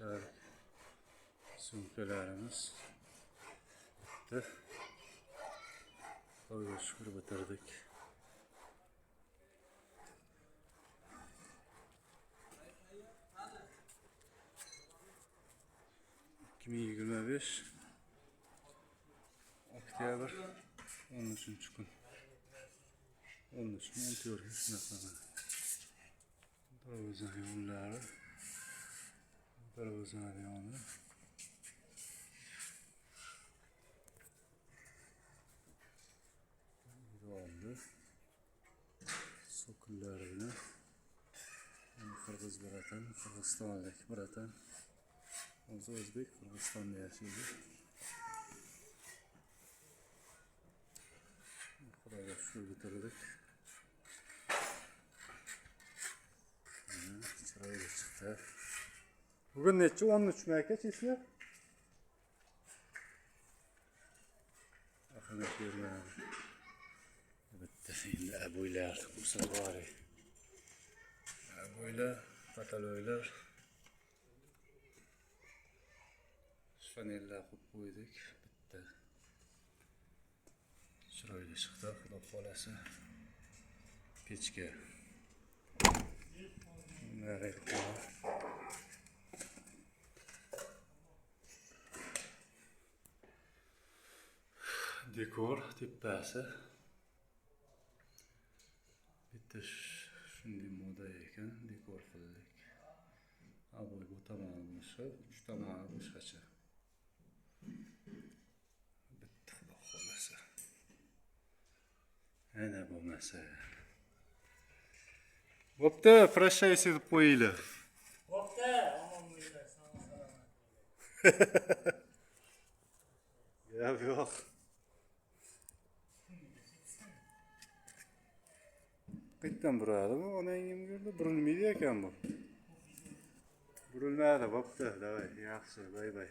Ishladik. Sumkalarimiz bitti. Xudoga shukur, bitirdik. 2025 oktyabr 13 kun. 13 14, shunaqa mana. Darvozani yo'llari. Darvozani yoni. Oldi. Sokullari bilan. Qirg'iz братан, qirg'izistonlik братан. O'zi o'zbek, Qirg'izistonda yashaydi. Xudoga shukur, bitirdik. Mana, chiroyli chiqdi. Bugun nechi? 13mi, aka, число? Ahamiyat bermadi. Bitta endi обой lar ko'rsatib yuboray. Обой lar, потолок lar. Panellar qo'yib qo'ydik. Bitta. Chiroyli chiqdi, xudo xolasa. Pechka. Bunday qilib. Dekor tepasi. Bitta shunday moda ekan, dekor qildik. Обой bu tomoni boshqa, uch tomoni boshqacha. Bitta, xudo xolasa. Ana bo'lmasa. Bo'pti, прощайся deb qo'yinglar. Bo'pti, omon bo'linglar, sog' salomat. Gap yo'q. Qayerdan buradi bu? Onangim ko'rdi, burilmaydi ekan bu. Burilmadi, bo'pti, давай, yaxshi, bay bay.